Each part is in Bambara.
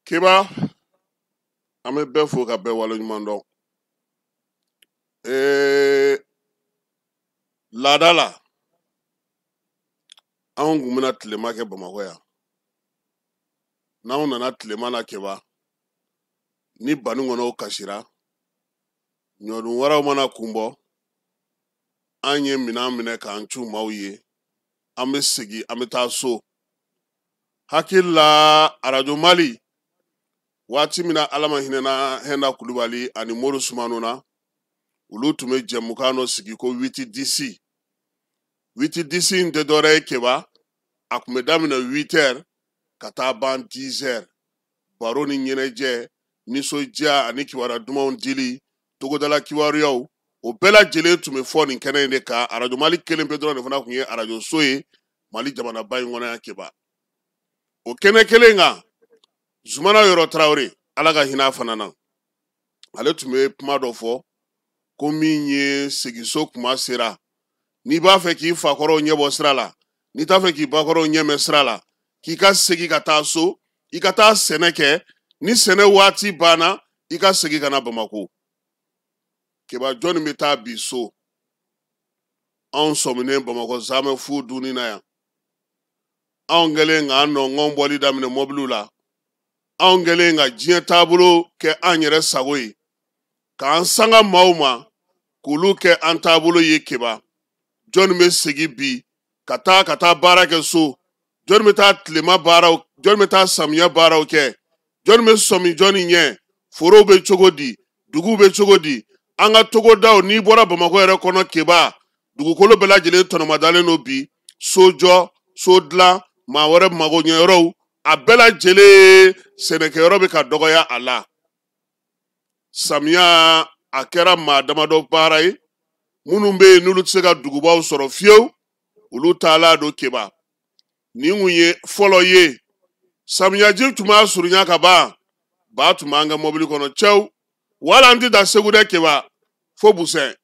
Keba, an bɛ bɛɛ fo ka bɛɛ waleɲuman dɔn. Laada la, anw kun bɛna tilema kɛ Bamakɔ yan. N'anw nana tilema na Keba, ni baninkɔnɔw kasira, ɲɔdun wɛrɛw mana kun bɔ, an ye minɛn minɛ k'an cu maaw ye, an bɛ segin, an bɛ taa so. Hakili la Arajo Mali, waati min na Ala ma hinɛna Hɛnda Kulubali ani Mori Sumano na, olu tun bɛ jɛmukan dɔ sigi ko 8-10. 8-10 in tɛ dɔwɛrɛ ye Keba, a tun bɛ daminɛ 8 heures ka taa ban 10 heures. Baro ni ɲɛnajɛ, nisɔndiya ani kibaruya dumanw dili, togodala kibaruyaw, o bɛɛ lajɛlen tun bɛ fɔ nin kɛnɛ in de kan. Arajo Mali kelen pe dɔrɔn de fana tun ye arajo so ye Mali jamanaba in kɔnɔ yan Keba. O kɛnɛ kelen kan, Zumana Yɔrɔ Tarawele, Ala ka hinɛ a fana na, ale tun bɛ kuma dɔ fɔ ko min ye seginso kuma sera, n'i b'a fɛ k'i fakɔrɔw ɲɛ bɔ sira la, n'i t'a fɛ k'i bakɔrɔw ɲɛ mɛn sira la, k'i ka segin ka taa so, i ka taa sɛnɛ kɛ, ni sɛnɛ waati banna, i ka segin ka na Bamakɔ. Keba, jɔnni bɛ taa bi so? Anw sɔminen Bamakɔ zamɛ fu dunni na yan, anw kɛlen k'an nɔngɔn bɔli daminɛ mɔbiliw la, anw kɛlen ka diɲɛ taabolo kɛ an yɛrɛ sago ye, k'an sanga maaw ma k'olu kɛ an taabolo ye. Keba, jɔnni bɛ segin bi ka taa baara kɛ so? Jɔnni bɛ taa tilema baaraw, jɔnni bɛ taa samiya baaraw kɛ? Jɔnni bɛ sɔmi jɔnni ɲɛ? Forow bɛ cogo di? Duguw bɛ cogo di? An ka togodaw, n'i bɔra Bamakɔ yɛrɛ kɔnɔ Keba, dugukolo bɛɛ lajɛlen tɔnɔmadalen don bi, sojɔ, so dilan, maa wɛrɛ magoɲɛyɔrɔw, a bɛɛ lajɛlen sɛnɛkɛyɔrɔ bɛ ka dɔgɔya a la. Samiya a kɛra maa damadɔ baara ye, minnu bɛ yen n'olu tɛ se ka dugubaw sɔrɔ fiyewu, olu taala don Keba. Nin kun ye fɔlɔ ye, samiyaji tun b'a surunya ka ban, ba tun b'an ka mɔbili kɔnɔ cɛw, wala an tɛ taa Segu dɛ Keba, fo Busɛn.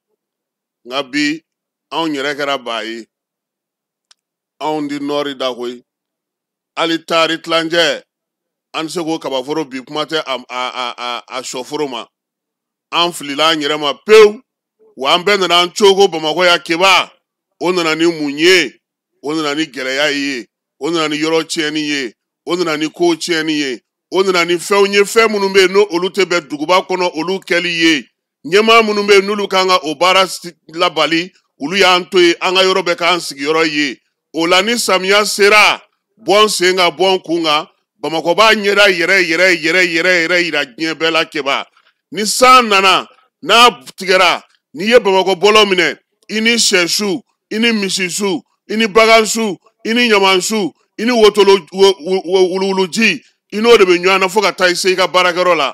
Nka bi anw yɛrɛ kɛra ba ye, anw di nɔɔri da koyi, hali taari tilancɛ an tɛ se k'o kabaforo bi, kuma tɛ a sɔforo ma. An filila an yɛrɛ ma pewu, wa an bɛɛ nana an cogo Bamakɔ yan Keba. O nana ni mun ye? O nana ni gɛlɛya ye, o nana ni yɔrɔ tiɲɛni ye, o nana ni ko tiɲɛni ye, o nana ni fɛnw ye, fɛn minnu bɛ yen n'olu tɛ bɛn duguba kɔnɔ olu kɛli ye. Ɲɛmaa minnu bɛ yen n'olu kan ka o baara labali, olu y'an to yen, an ka yɔrɔ bɛɛ k'an sigiyɔrɔ ye. O la ni samiya sera, bɔn sen kan, bɔn kun kan, Bamakɔ b'a ɲɛda yɛrɛ yɛrɛ yɛrɛ yɛrɛ yɛrɛ yira diɲɛ bɛɛ la Keba. Ni san nana, n'a tigɛra, n'i ye Bamakɔ bɔlɔ minɛ, i ni sɛsu, i ni misisu, i ni bagansu, i ni ɲamansu, i ni wotolo wuluwuluji, i n'o de bɛ ɲɔgɔn na fo ka taa i se i ka baarakɛyɔrɔ la.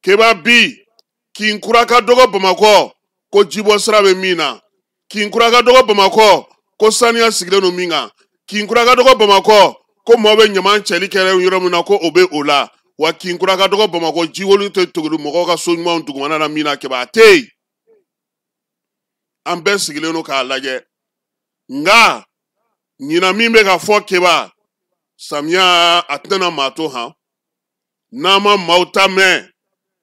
Keba bi, kin kura ka dɔgɔ Bamakɔ ko jibɔ sira bɛ min na, kin kura ka dɔgɔ Bamakɔ ko saniya sigilen don min kan, kin kura ka dɔgɔ Bamakɔ ko maaw bɛ ɲaman cɛli kɛ yɔrɔ min na ko o bɛ o la, wa kin kura ka dɔgɔ Bamakɔ jiwolu tɛ togoli mɔgɔw ka so ɲumanw dugumana na min na Keba, a tɛ yen. An bɛɛ sigilen don k'a lajɛ. Nka ɲinan min bɛ ka fɔ Keba, samiya a tɛna maa to han, n'an ma maaw ta mɛn,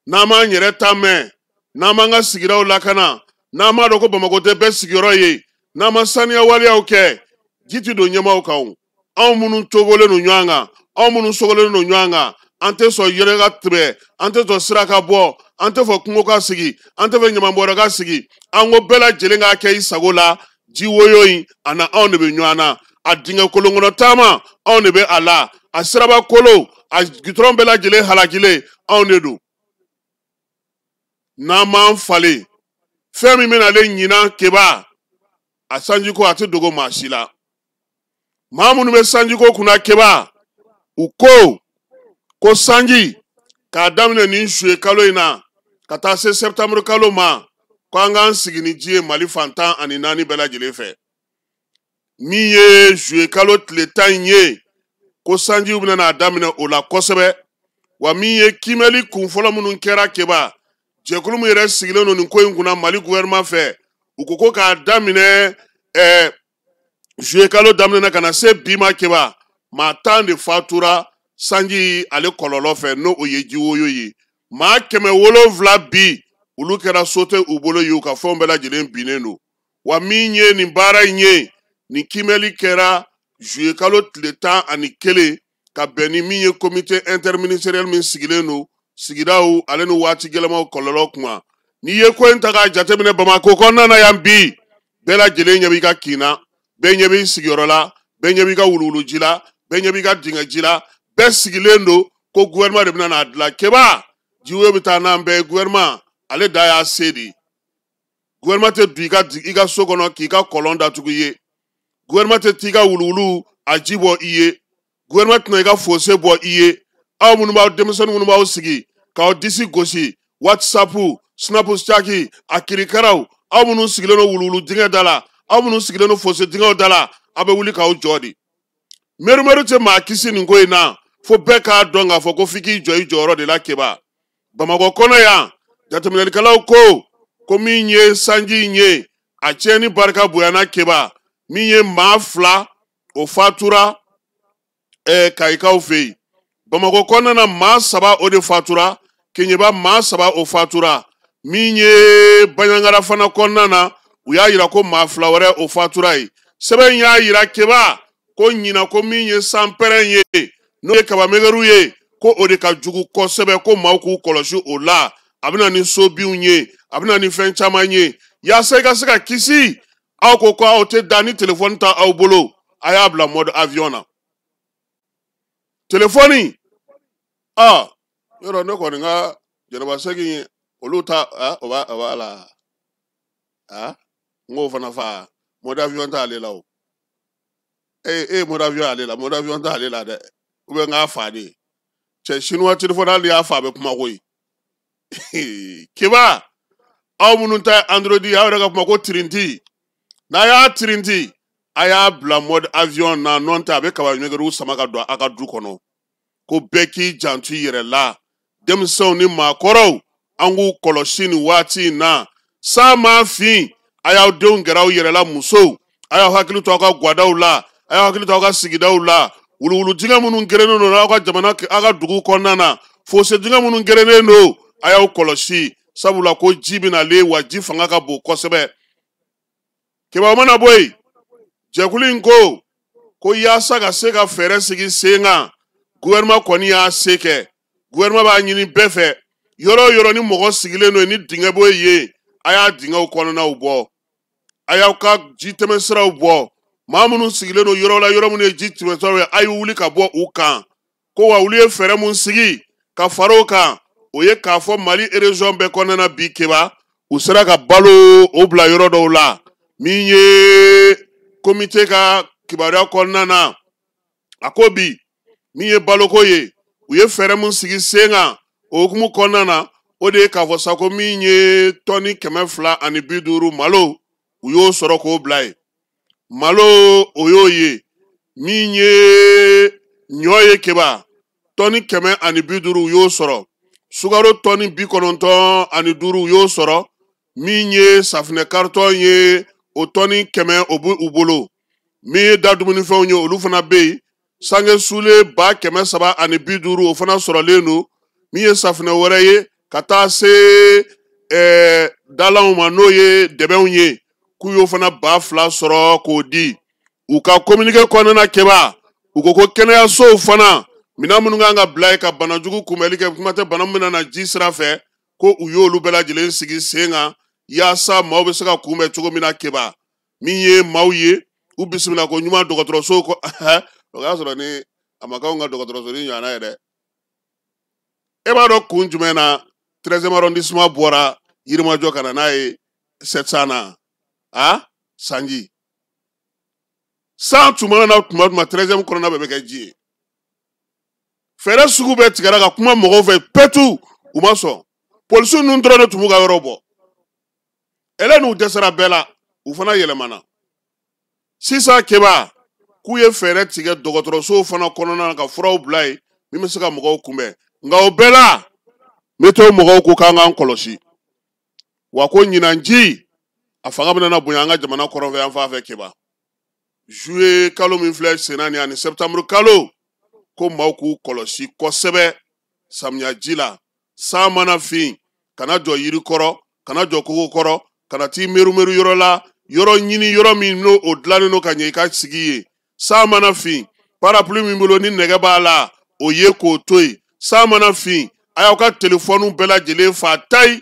n'an m'an yɛrɛ ta mɛn, n'an m'an ka sigidaw lakana, n'an m'a dɔn ko Bamakɔ tɛ bɛɛ sigiyɔrɔ ye, n'an ma saniya waleyaw kɛ, ji tɛ don ɲɛmaaw kan o. Anw minnu cogolen don ɲɔgɔn kan, anw minnu sogolen don ɲɔgɔn kan, an tɛ sɔn yɛrɛ ka tɛmɛ, an tɛ sɔn sira ka bɔ, an tɛ fɛ kungo ka sigi, an tɛ fɛ ɲamanbɔrɛ ka sigi, an ko bɛɛ lajɛlen k'a kɛ i sago la. Ji woyo in a na anw de bɛ ɲɔgɔn na, a dingɛ kolonkɔnɔ taama anw de bɛ a la, a siraba kolo, a gitɔrɔn bɛɛ lajɛlen halakilen anw de don. N'an m'an falen, fɛn min bɛna ale ɲinan Keba, a sanjiko a tɛ dogo maa si la. Maa minnu bɛ sanjiko kunna Keba, u ko ko sanji k'a daminɛ nin juillet kalo in na ka taa se septembre kalo ma, ko an k'an sigi ni ji ye Mali fan 14 bɛɛ lajɛlen fɛ. Min ye juillet kalo tile 10 in ye, ko sanjiw bɛna n'a daminɛ o la kosɛbɛ. Wa min ye kiimɛli kun fɔlɔ minnu kɛra Keba, jɛkulu min yɛrɛ sigilen don nin ko in kunna Mali gouvernement fɛ, u ko ko k'a daminɛ juillet kalo daminɛ na ka na se bi ma Keba, maa 10 de fatura Sanji ale kɔlɔlɔ fɛ, n'o o ye jiwoyo ye. Maa 700 bi olu kɛra so tɛ u bolo ye, u ka fɛnw bɛɛ lajɛlen binnen don. Wa min ye nin baara in ye, nin kiimɛli kɛra juillet kalo tile 11 ka bɛn ni min ye comité interministériel min sigilen don sigidaw ale ni waati gɛlɛmaw kɔlɔlɔ kuma. N'i ye ko in ta k'a jateminɛ Bamakɔ kɔnɔna na yan bi, bɛɛ lajɛlen ɲɛ b'i ka kin na, bɛɛ ɲɛ b'i sigiyɔrɔ la, bɛɛ ɲɛ b'i ka wuluwuluji la, bɛɛ ɲɛ b'i ka dingɛji la, bɛɛ sigilen don ko gouvernement de bɛna n'a dilan. Keba, jiwoyo bɛ taa n'an bɛɛ ye. Gouvernement ale da y'a se de ye. Gouvernement tɛ don i ka so kɔnɔ k'i ka kɔlɔn datugu i ye. Gouvernement tɛ t'i ka wuluwulu a ji bɔ i ye. Gouvernement tɛna i ka fossé bɔ i ye. Aw minnu b'aw denmisɛnnin minnu b'aw sigi k'aw disi gosi WhatsApp, Snapchat, a kirikaraw, aw minnu sigilen don wuluwulu dingɛ da la, aw minnu sigilen don fossé dingɛw da la, aw bɛ wuli k'aw jɔ de. Merumeru tɛ maa kisi nin ko in na, fo bɛɛ k'a dɔn k'a fɔ ko f'i k'i jɔ i jɔyɔrɔ de la. Keba, Bamakɔ kɔnɔ yan, jateminɛlikɛlaw ko min ye sanji in ye, a tiɲɛni barika bonyana. Keba, min ye maa 2 o fatura Kayikaw fɛ yen. Bamakɔ kɔnɔna na, maa 3 o de fatura. Keɲeba, maa 3 o fatura. Min ye Baɲangara fana kɔnɔna na, u y'a yira ko maa 2 wɛrɛ o fatura yen. Sɛbɛn y'a yira Keba ko ɲina ko min ye sanpɛrɛn ye, n'o ye kabamɛgɛriw ye, ko o de ka jugu kosɛbɛ, ko maaw k'u kɔlɔsi o la. A bɛna ni sobinw ye, a bɛna ni fɛn caman ye. Yaasa i ka se ka kisi, aw ko ko aw tɛ da ni telefɔni ta aw bolo, a y'a bila mode avion na. Telefɔni, yɔrɔ ne kɔni ka jɛnɛba segin olu ta, o b'a la, n k'o fana fa mode avion t'ale la o. E mode avion ale la, mode avion t'ale la dɛ, ou bien n k'a fa de. Cɛ chinois telefɔni, hali y'a fa a bɛ kuma koyi. Keba, aw minnu ta ye Android, aw yɛrɛ ka kuma ko tirinti, n'a y'a tirinti, a y'a bila mode avion na, n'o tɛ a bɛ kaba ɲɛgɛrɛw sama ka don a ka du kɔnɔ. Ko bɛɛ k'i janto i yɛrɛ la, denmisɛnw ni maakɔrɔw, an k'u kɔlɔsi nin waati in na. San m'a fin, a y'aw denw gɛrɛ aw yɛrɛ la. Musow, a y'aw hakili to aw ka gwadaw la, a y'aw hakili to aw ka sigidaw la. Wuluwulu dingɛ minnu gerennen don aw ka jamana, aw ka dugu kɔnɔna na, fosse dingɛ minnu gerennen don, a y'aw kɔlɔsi, sabula ko ji bɛna le, wa ji fanga ka bon kosɛbɛ. Keba mana bɔ yen, jɛkulu in ko yaasa ka se ka fɛɛrɛ sigi sen kan, gouvernement kɔni y'a se kɛ. Gouvernement b'a ɲini bɛɛ fɛ, yɔrɔ o yɔrɔ ni mɔgɔ sigilen don ni dingɛ bɔ yen, a y'a dingɛw kɔnɔnaw bɔ, a y'aw ka ji tɛmɛsiraw bɔ. Maa minnu sigilen don yɔrɔ la, yɔrɔ minnu ye ji tɛmɛsiraw ye, a ye wuli ka bɔ u kan. Ko wa olu ye fɛɛrɛ mun sigi ka fara o kan, o ye k'a fɔ Mali région bɛɛ kɔnɔna na bi, Keba, u sera ka balo o bila yɔrɔ dɔw la. Min ye komite ka kibaruya kɔnɔna na, a ko bi min ye baloko ye, u ye fɛɛrɛ mun sigi sen kan o hukumu kɔnɔna na, o de ye k'a fɔ sa ko min ye tɔni 250 malo, u y'o sɔrɔ k'o bila yen. Malo o y'o ye. Min ye ɲɔ ye, Keba, tɔni 150 u y'o sɔrɔ. Sukaro tɔni 95 u y'o sɔrɔ. Min ye safunɛ karitɔn ye, o tɔni 100 o b'u u bolo. Min ye da dumunifɛnw ye, olu fana bɛ yen. Sange sule 350,000 o fana sɔrɔlen don. Min ye safunɛ wɛrɛ ye, ka taa se dalanw ma, n'o ye dɛbɛnw ye, k'u y'o fana 2000 sɔrɔ k'o di. U ka communiqué kɔnɔna na, Keba, u ko ko kɛnɛyasow fana, minɛn minnu kan ka bila yen ka banajugu kunbɛli kɛ, kuma tɛ bana min bɛna na ji sira fɛ, ko u y'olu bɛɛ lajɛlen sigi sen kan yaasa maaw bɛ se ka kunbɛn cogo min na. Keba, min ye maaw ye, u bisimila ko ɲuman dɔgɔtɔrɔso ko o y'a sɔrɔ ni a ma k'anw ka dɔgɔtɔrɔso ni ɲɔgɔnna ye dɛ. E b'a dɔn kun jumɛn na 13e arrondissement bɔra Yirimajɔ ka na n'a ye 700 na? A sanji san tuma na tuma tuma 13e kɔnɔna bɛɛ bɛ kɛ ji ye. Fɛɛrɛ sugu bɛɛ tigɛra ka kuma mɔgɔw fɛ pɛtu, u ma sɔn. Polisiw ninnu dɔrɔn de tun b'u ka yɔrɔ bɔ. Ɛlɛ n'u dɛsɛra bɛɛ la, u fana yɛlɛmana sisan. Keba, k'u ye fɛɛrɛ tigɛ dɔgɔtɔrɔsow fana kɔnɔna na ka furaw bila yen min bɛ se ka mɔgɔw kunbɛn. Nka o bɛɛ la, météo mɔgɔw ko k'an k'an kɔlɔsi, wa ko ɲinan ji a fanga bɛna na bonya an ka jamana kɔrɔnfɛ yan fan fɛ. Keba, juillet kalo min filɛ senna nin ani septembre kalo, Ko maaw k'u kɔlɔsi kosɛbɛ samiyaji la. San mana fin, kana jɔ yiri kɔrɔ, kana jɔ kogo kɔrɔ, kana t'i merumeru yɔrɔ la, yɔrɔ ɲini yɔrɔ min n'o o dilannen don ka ɲɛ i ka sigi yen. San mana fin, parapluie min bolo ni nɛgɛ b'a la, o ye k'o to yen. San mana fin, a y'aw ka telefɔniw bɛɛ lajɛlen fa tayi,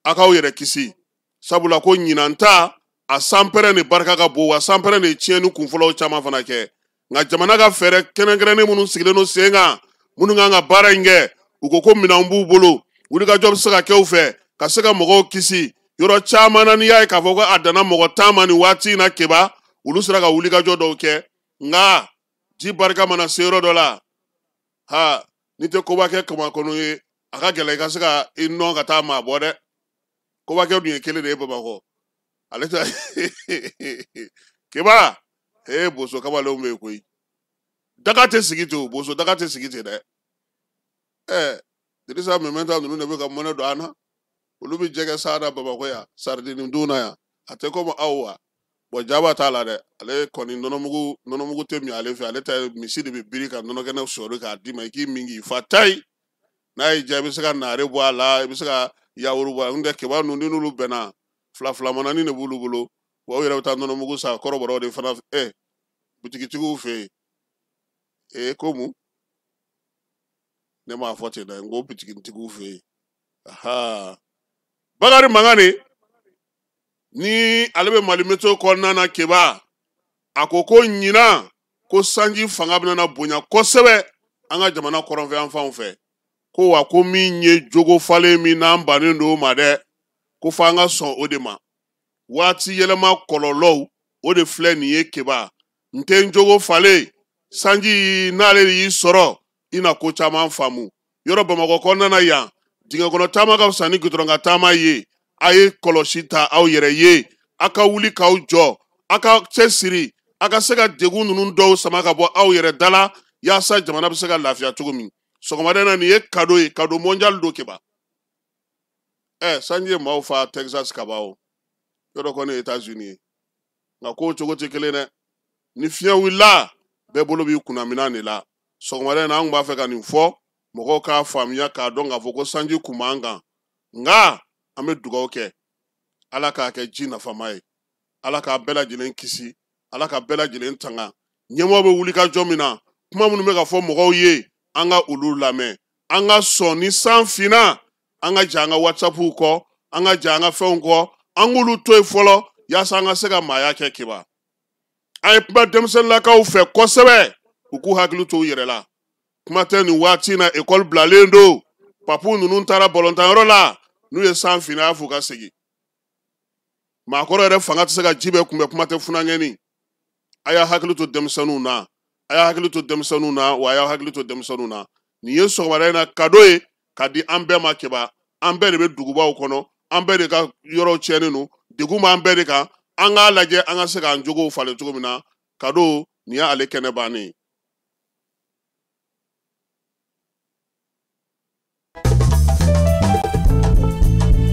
a k'aw yɛrɛ kisi. Sabula ko ɲinan ta a sanpɛrɛn de barika ka bon, wa sanpɛrɛn de ye tiɲɛni kunfɔlɔw caman fana kɛ. Nka jamana ka fɛɛrɛ kɛrɛnkɛrɛnnen minnu sigilen don sen kan, minnu kan ka baara in kɛ, u ko ko minɛnw b'u bolo, wulikajɔ bɛ se ka kɛ u fɛ ka se ka mɔgɔw kisi. Yɔrɔ caman na, n'i y'a ye k'a fɔ ko a danna mɔgɔ 10 ma nin waati in na Keba, olu sera ka wulikajɔ dɔw kɛ. Nka ji barika mana se yɔrɔ dɔ la, ha, n'i tɛ koba kɛ kamakɔnɔ ye, a ka gɛlɛn i ka se ka i nɔ ka taa maa bɔ dɛ. Kobakɛ dun ye kelen de ye Bamakɔ, ale tɛ Keba. Ee, boso kamalenw bɛ yen koyi, daga tɛ sigi ten o, boso daga tɛ sigi ten dɛ. Dirisa Mɛmɛnta ninnu de bɛ ka mɔnɛ don an na, olu bɛ jɛgɛ san na Bamakɔ yan, saridini dun na yan, a tɛ komi aw wa. Bɔn, jaba t'a la dɛ, ale kɔni nɔnɔmugu tɛ min ale fɛ, ale ta ye misi de bɛ biri ka nɔnɔkɛnɛ sɔri k'a d'i ma i k'i min k'i fa tayi. N'a y'i diya, i bɛ se ka naare bɔ a la, i bɛ se ka yawuru bɔ a la. N'o tɛ Keba ninnu, ni n'olu bɛnna, fila fila manani de b'olu bolo. Wa u yɛrɛ bɛ taa nɔnɔmugu san kɔrɔbɔrɔw de fana butigitigiw fɛ yen. Ko mun ne m'a fɔ ten dɛ, n ko butigitigiw fɛ yen. Aha, Bakari Mangane ni ale bɛ Mali Meteo kɔnɔna na Keba, a ko ko ɲinan ko sanji fanga bɛna na bonya kosɛbɛ an ka jamana kɔrɔnfɛ yan fanw fɛ. Ko wa ko min ye jogo falen min n'an bannen don o ma dɛ, ko f'an ka sɔn o de ma. Waati yɛlɛma kɔlɔlɔw o de filɛ nin ye Keba. N tɛ n jogo falen, sanji n'ale y'i sɔrɔ, i na ko caman faamu. Yɔrɔ Bamakɔ kɔnɔna na yan, dingɛ kɔnɔ taama ka fisa ni gudɔrɔn ka taama ye. A ye kɔlɔsi ta aw yɛrɛ ye, a ka wuli k'aw jɔ, a ka cɛsiri, a ka se ka degun ninnu dɔw sama ka bɔ aw yɛrɛ da la, yaasa jamana bɛ se ka lafiya cogo min. Sɔgɔmada in na, nin ye kado ye, kado mondial don Keba. Sanji ye maaw fa Texas kaba o, yɔrɔ kɔni ye États-Unis ye, nka kow cogo tɛ kelen dɛ. Ni fiɲɛ wulila, bɛɛ bolo b'i kunna minɛn de la. Sɔgɔmada in na, an tun b'a fɛ ka nin fɔ mɔgɔw k'a faamuya, k'a dɔn k'a fɔ ko sanji kun b'an kan. Nka an bɛ dugawu kɛ, Ala k'a kɛ ji nafama ye, Ala k'a bɛɛ lajɛlen kisi, Ala ka bɛɛ lajɛlen tanga. Ɲɛmɔgɔ bɛ wuli ka jɔ min na, kuma minnu bɛ ka fɔ mɔgɔw ye, an ka olu lamɛn, an ka sɔn ni san finna, an ka jɛ an ka WhatsAppw kɔ, an ka jɛ an ka fɛnw kɔ, an k'olu to yen fɔlɔ, yaasa an ka se ka maaya kɛ Keba. An ye kuma denmisɛnninlakaw fɛ kosɛbɛ, u k'u hakili to u yɛrɛ la. Kuma tɛ nin waati in na, ekɔli bilalen don, papu ninnu taara balɔntanyɔrɔ la, n'u ye san finna, a f'u ka segin. Maakɔrɔ yɛrɛ fanga tɛ se ka ji bɛɛ kunbɛn, kuma tɛ funankɛni. A y'a hakili to denmisɛnninw na, a y'a hakili to denmisɛnninw na, wa a y'a hakili to denmisɛnninw na. Nin ye sɔgɔmada in na kado ye ka di an bɛɛ ma Keba. An bɛɛ de bɛ dugubaw kɔnɔ, an bɛɛ de ka yɔrɔw tiɲɛnen don, degun b'an bɛɛ de kan. An k'a lajɛ an ka se k'an jogow falen cogo min na. Kado nin y'ale kɛnɛ bannen ye.